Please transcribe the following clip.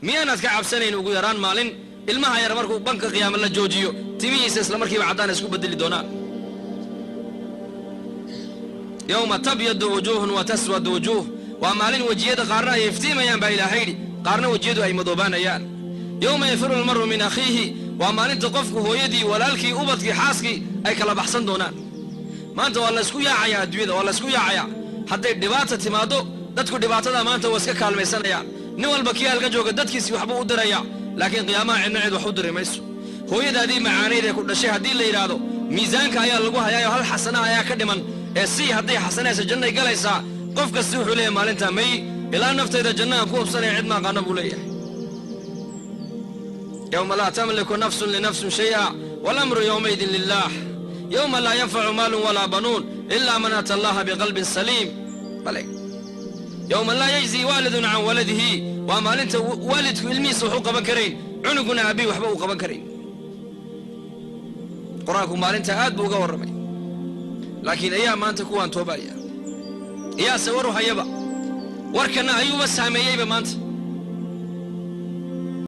Miyaanaad ka cabsanayn ugu yaraan maalin ilmaha yar markuu banka qiyaama la joojiyo, timihiisa isla markiiba caddaan isku bedeli doonaan? Yowma tabyadu wujuuhun wa taswadu wujuuh, waa maalin wejiyada qaarna ay iftiimayaan baa Ilaahay yidhi, qaarna wejiyadu ay madoobaanayaan. Yowma yafiru almaru min akhiihi, waa maalinta qofku hooyadii, walaalkii, ubadkii, xaaskii ay kala baxsan doonaan. Maanta waa laysku yaacayaa adduunyada, waa laysku yaacayaa. Hadday dhibaata timaaddo, dadku dhibaatada maanta waa iska kaalmaysanayaan. Nin walba kii halka jooga dadkiisii waxbuu u dirayaa, laakiin qiyaamaha cidna cid wax u diri mayso. Hooyadaadii macaanayd ee ku dhashay haddii la yidhaahdo miisaanka ayaa lagu hayaayo hal xasana ayaa ka dhiman ee si hadday xasanaysa jannay galaysaa, qof kasti wuxuu leeyahay maalintaa may ilaa naftayda jannahan ku hubsanaya, cid ma aqaano buu leeyahay. Yowma laa tamliku nafsun linafsin shay'a walamru yowmaidin lilah. Yowma laa yanfacu maalun walaa banuun ila man ata allaha biqalbin saliim. Bale yowma laa yajzi waalidun can waladihi, waa maalinta waalidku ilmihiisa wax u qaban karayn, cunuguna aabbihi waxba uu qaban karayn. Qur-aanku maalinta aad buu uga warramay, laakiin ayaa maanta kuwaan toobaya? Iyaase waru hayaba warkanna ayuuba saameeyeyba maanta.